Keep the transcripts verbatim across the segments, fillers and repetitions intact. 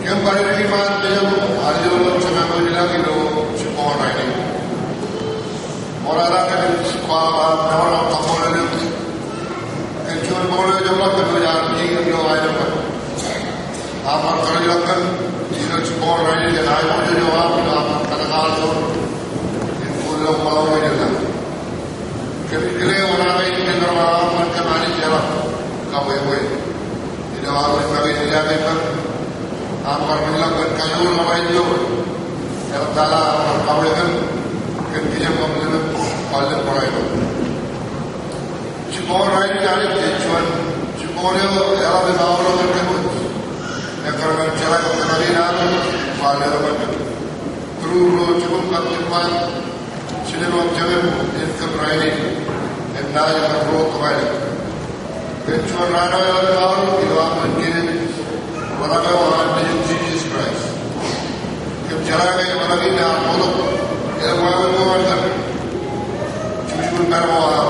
Kōm bar ri kōṃṃan bwe jen bar ilo jemān ilo jibboñ rainin. Ṃool rainin kōm bar ri kōṃṃan bwe jen bar ilo kōn juon bōkḷọk eo ej bar kōn ilo jibboñ rainin. Aṃ bar kōṇaan ilo jibboñ rainin kōn aikuj eo aṃ ilo aṃ kōṇaan ilo kōn ilo ṃaḷo eo ej ḷọk. Kōmij kile wōnṃaanḷọk in kōn aṃ kōṃṃan ilo jeḷā kab bwe bwe ilo aṃ ej make ilo aṃ ej make aṃ kar ḷọk kōn kajoor eo ej ilo eḷaptata aṃ kar kawōj kōn kōn kijem kab lemem kwaar lemem barāinwōt. Jibboñ rainin Anij ej juon jibboñ eo eḷap im aorōk kōn kōmwōj. Ekkar ñan jeḷā kōn kōmwōj im aṃ kwaar lemem kōn kōm. Through ro jibboñ kab jibboñ Jinen wōt jemān in kōm rainin, im naaj kab ro tokālik. Kōn juon raan eo ej aorōk ilo aṃ kōṇaan, ḷōḷḷap eo an Nejūṃ Jisōs Kraist. Kōm jeḷā ke ḷōḷḷap in ear bōktok, eḷap wāween ko an kōm. Jukjuk in pād ko aṃ,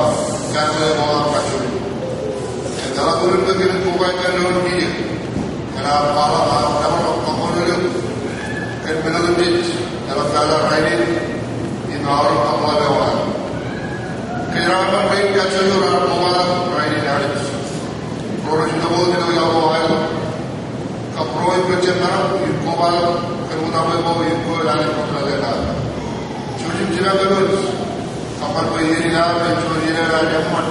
kōṃṃan ko aṃ kajjojo. Im eḷap unin bwe kōmin kobaik kōn doon kiiō. Kōn aṃ kwaḷọk aṃ nōbar kab kaṃṃoolol eok kōn men otemjej eḷaptata rainin im aorōk kōṃṃan eo aṃ. Kōjeraaṃṃan rein kajjojo raar kobaḷọk rainin Anij. Ro rej itok wōt ilo iọkwe eo aṃ kab ro rej jab maroñ in kobaḷọk kōn ṃōttan eo im kōj Anij kōtḷọk eok. Jouj im jemān kōmwōj kōṃṃan bwe iien in aṃ ej juon iien eo an eṃṃan.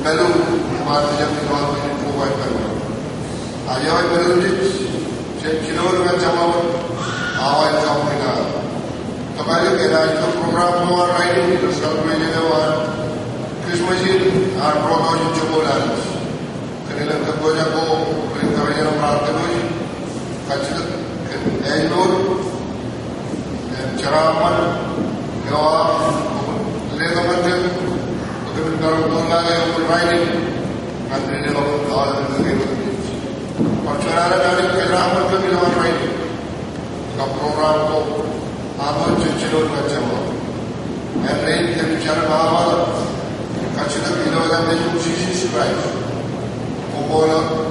Mālōtlōt im bar jab ilo aṃ in kobaik kōn Ak eo ej pād ilo jej, jen jino ilo kōn jemān wōt, awa ej kabuñ in aṃ. Tokālik enaaj itok program ko an rainin ilo celebration eo an Christmas in, an ro eo ej jokwe Anij. Kōn elōñ kōpooj ko, ren kar elōñ raar kōpooj, kajjitōk, kōn āinwōt, im jeraaṃṃan eo aṃ, letok ñan kōm, bwe kōmin maroñ bar ḷọk ilo rainin, ñan ri-letok aolep ilo rainin. Bar juon alen Anij kōjeraaṃṃan kōm ilo rainin. Kab program ko, aṃ wōt jen jino kōn jemān wōt. Im rein kōm jar im awa, kajjitōk ilo etan Nejūṃ Jisōs Kraist. Koṃṃool